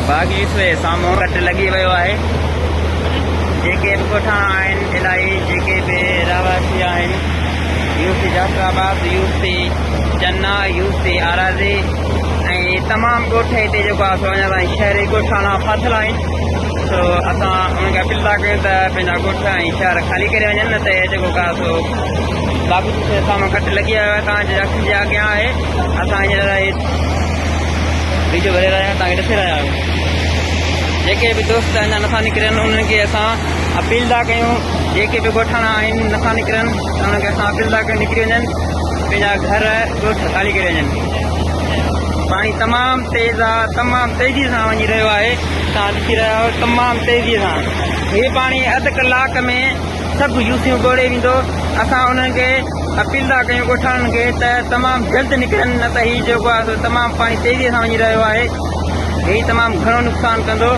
باغ يوسف جي سامهون ڪٽ لڳي ويو آهي. جيڪي به ڳوٺاڻا آهن الائي جيڪي به رهواسي آهن UC Jafarabad, UC Channa, UC Arazi ۽ تمام ڳوٺ هتي جيڪو آهي سو اڃا تائين شهري ڳوٺاڻا ڦاٿل آهن سو اسان انهن کي اپيل ٿا ڪيون ته پنهنجا ڳوٺ ۽ شهر خالي ڪري وڃن نه ته جيڪو آهي سو باغ يوسف جي سامهون ڪٽ لڳي ويو آهي توهان جي اکين جي اڳيان آهي اسان هينئر ويڊيو ڀري رهيا آهيون توهان کي ڏسي رهيا آهيون جيڪي به دوست اڃا نٿا نڪرن انهن کي اسان اپيل ٿا ڪيون جيڪي به ڳوٺاڻا آهن نٿا نڪرن انهن کي اسان اپيل ٿا ڪيون نڪري وڃن پنهنجا گهر ڳوٺ خالي ڪري وڃن پاڻي تمام تيز آ تمام تيزي سان وڃي رهيو آهي توهان ڏسي رهيا آهيو تمام تيزي سان هي پاڻي اڌ ڪلاڪ ۾ سڀ يوسيون ٻوڙي ويندو، اسان انهن کي اپيل ٿا ڪيون ڳوٺاڻن کي ته تمام جلد نڪرن نه ته هي جيڪو آهي سو تمام پاڻي تيزي سان وڃي رهيو آهي هي تمام گهڻو نقصان ڪندو.